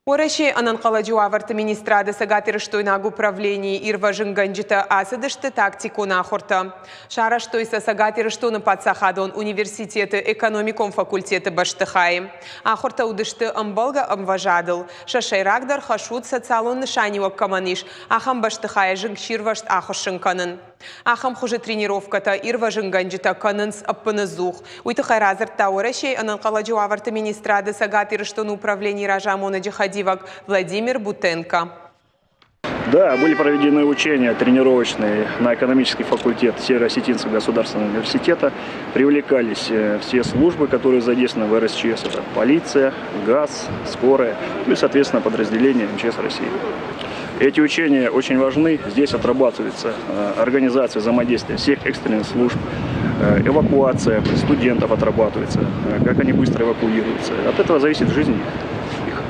Уӕрӕсейы ӕнӕнхъӕлӕджы уавӕрты министрады цӕгатирыстойнаг управленийы ирвӕзынгӕнджытӕ ацыдысты тактикон ахуыртӕ. Сарӕзтой сӕ Цӕгат Ирыстоны паддзахадон университеты экономикон факультеты бӕстыхайы. Ахуыртӕ уыдысты ӕмбӕлгӕ ӕмвӕзадыл. Сӕ сӕйрагдӕр хӕс уыд социалон нысаниуӕг кӕмӕн ис, ахӕм бӕстыхайы зынгсирвӕзт ахуыссын кӕнын. Ахӕм хуызы тренировкӕтӕ ирвӕзынгӕнджытӕ кӕнынц ӕппыныдзух. Уый тыххӕй радзырдта Уӕрӕсейы ӕнӕнхъӕлӕджы уавӕрты министрады Цӕгат Ирыстоны управленийы разамонӕджы хӕдивӕг Владимир Бутенко. Да, были проведены учения тренировочные на экономический факультет Северо-Осетинского государственного университета. Привлекались э, все службы, которые задействованы в РСЧС. Это полиция, газ, скорая, ну и, соответственно, подразделения МЧС России. Эти учения очень важны. Здесь отрабатывается э, организация взаимодействия всех экстренных служб, э, эвакуация студентов отрабатывается, как они быстро эвакуируются. От этого зависит жизнь.